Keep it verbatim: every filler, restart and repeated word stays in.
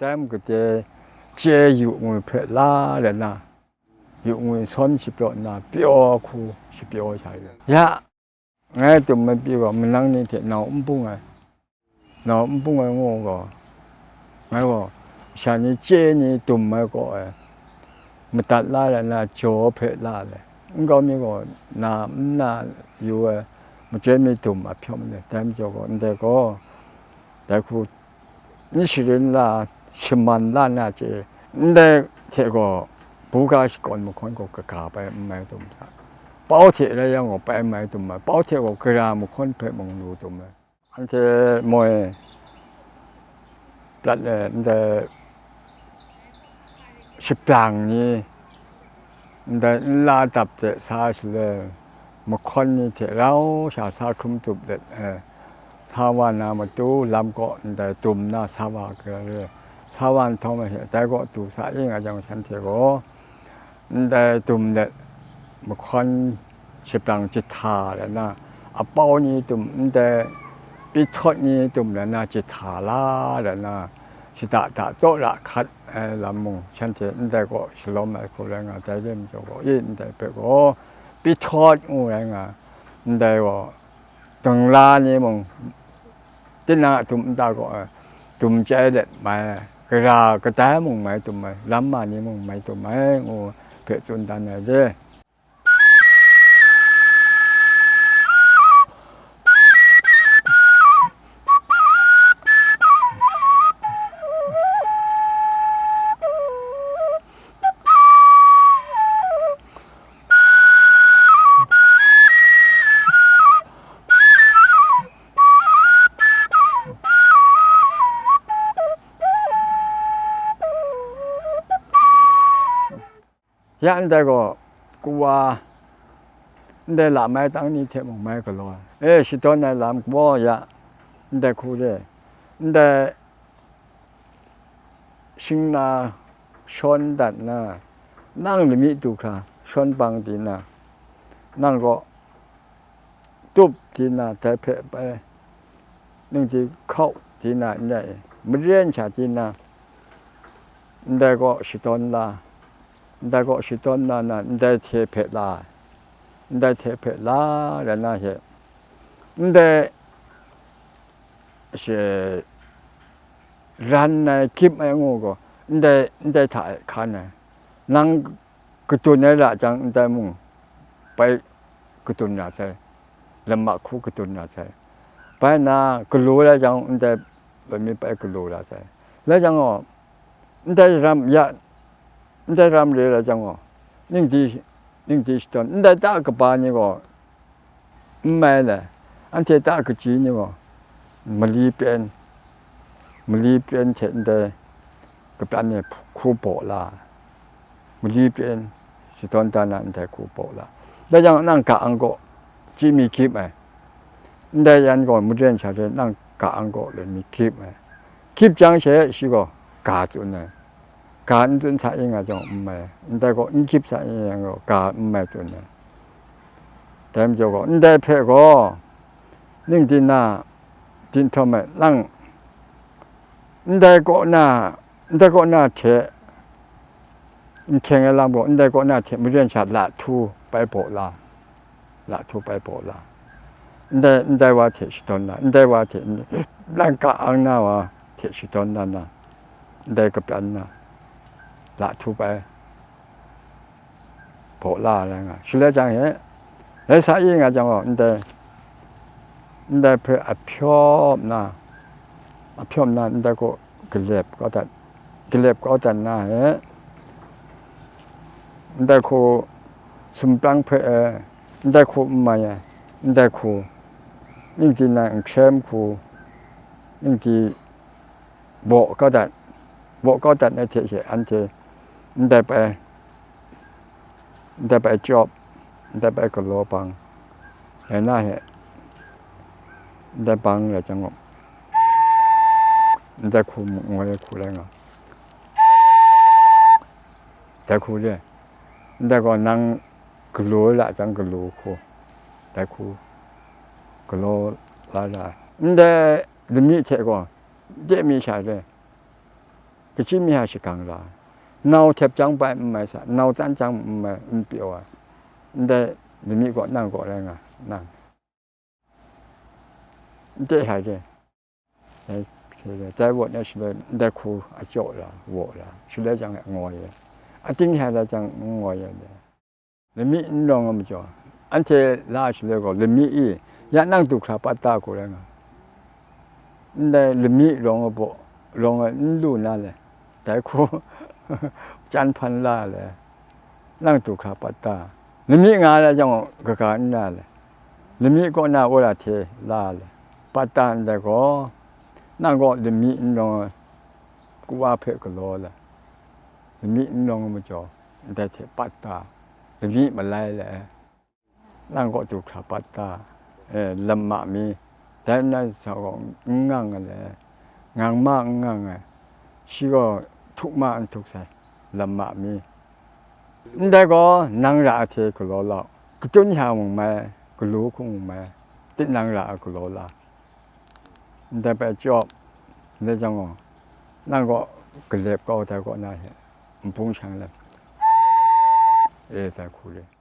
Tam kade chye yu ngwi hpe la let na, yu ngwi sawn shapyaw nna, pyaw hku shapyaw sha yu. Ya, ngai tum mapyi gaw, manang ni hte nau n bung ai, nau n bung ai ngu gaw, ngai gaw, sha ni chye ni tum ai kaw e, madat la let na, jaw hpe la le, nkau mi gaw, na n na yu ai, majoi mi tum a hpyawm le, dai majaw gaw, ndai gaw, dai hku n sharin la, shaman la na chye, ndai hte gaw, buga shakawn mahkawn gaw kaga bai n mai tum sa, pau hte rai yang gaw bai n mai tum ai, pau hte gaw gara mahkawn hpe mung lu tum ai. Anhte moi dat e, ndai shapyang ni, ndai nla dap de sa shaloi, mahkawn ni hte rau sha sa hkrum tup let, eh, sa wa na matu lam kaw ndai tum na sa wa ga re, sa wa nhtawm e, dai kaw du sa i nga jang, shanhte gaw ndai tum let, mahkawn shapyang jahta let na, apau ni tum ndai pyi htawt ni tum let na, jahta la let na, shada da tsawra hkat ai lam mung, shanhte ndai kaw shalawm ai hku rai nga, dai re majaw gaw, i ndai hpe gaw pyi htawt ngu rai nga, ndai gaw dangla ni mung, tinang a tum nta gaw, tum chyai let mai, gara kadai mung mai tum ai, lam ma ni mung mai tum ai, ngu hpe tsun dan ai re. Ya ndai gaw, kawa, ndai lamai tang ni hte mung mai galaw ai. E, shadawn ai lam gaw ya, ndai hku re, ndai shingna shawn dat na, nang lami du hkra shawn bang di na, nang gaw tup di na, dai hpe bai, ningdi hkau di na n rai, maren sha di na, ndai gaw shadawn la, ndai gaw shadawn na na, ndai hte hpe la ai, ndai hte hpe la rai na hte, ndai she ran ai, gip ai ngu gaw, ndai, ndai hta e hkan ai. Nang kadun ai ra jang, ndai mung bai kadun na sai, lam mahku kadun na sai. Bai na, galaw ai jang, ndai bai mi bai galaw na sai. Lai jang gaw, ndai ram ya, ndai ram re ai jang gaw, ningdi, ningdi shadawn, ndai ta kaba ni gaw, n mai le, anhte ta kaji ni gaw, mali pyen, mali pyen hte ndai kapyan e hku baw la, mali pyen shadawn dan na ndai hku baw la. Dai jang nang ga ang gaw chyi mi gip ai, ndai yan gaw maren sha hte nang ga ang gaw le mi gip ai, gip jang she shi gaw ga tsun ai. Ga n tsun sa i nga jang n mai, ndai gaw n gip sa i yang gaw ga n mai tsun ai. Dai majaw gaw, ndai hpe gaw, ning di na, dinhtawm ai lang, ndai kaw na, ndai kaw na hte, n hkyeng ai lam gaw, ndai kaw na hte maren sha lahtu bai baw la, lahtu bai baw la, ndai, ndai wa hte shadawn na, ndai wa hte, lang ka ang na wa hte shadawn na na, ndai kapyan na, lahtu bai baw la ai rai nga. Shaloi jang e, rai sa i nga jang gaw, ndai, ndai hpe a hpyawm na, a hpyawm na, ndai kaw galep kau dat, galep kau dat na e, ndai hku sumprang hpe e, ndai hku n mai ai, ndai hku, ning di na n hkrem hku, ning di baw kau dat, baw kau dat na hte she anhte ndai bai, ndai bai chyawp, ndai bai galaw bang, rai na he, ndai bang rai jang gaw, ndai hku mu-, ngoi ai hku rai nga, dai hku re, ndai gaw nang galaw la jang galaw hku, dai hku galaw la ra ai. Ndai lami hte gaw, de mi sha re, Kachyi mi hta shagang ra, nau htep jang bai n mai sa, nau tsan jang n mai n pyaw ai, ndai lami gaw nang gaw rai nga, nang n te hta de. Dai, dai wot na shaloi ndai hku a jaw la, waw la, shaloi jang e ngoi ai, ating hta la jang n ngoi ai de. Lami n rawng ai majaw, anhte la shaloi gaw, lami i, ya nang du hkra pat ta hku rai nga, ndai lami rawng ai baw, rawng ai n lu na le, dai hku chyan hpan la le, nang du hkra pat ta, lami nga ai jang gaw, kaga n la le, lami kaw na wora hte la le, pat ta ndai gaw, nang gaw lami n rawng ai, ku wa hpe galaw le, lami n rawng ai majaw, ndai hte pat ta, lami malai le, nang kaw du hkra pat ta, e, lam ma mi, dai nna sa gaw n ngang ai le, ngang ma n ngang ai, shi gaw htuk ma n htuk sai, lam ma mi. Ndai gaw, nang ra ai hte galaw la u, katun hta mung mai, galu hku mung mai, tinang ra ai galaw la. Ndai bai chyawp, ndai jang gaw, nang gaw galep kau dai kaw na hte, npung shang let, e, dai hku re.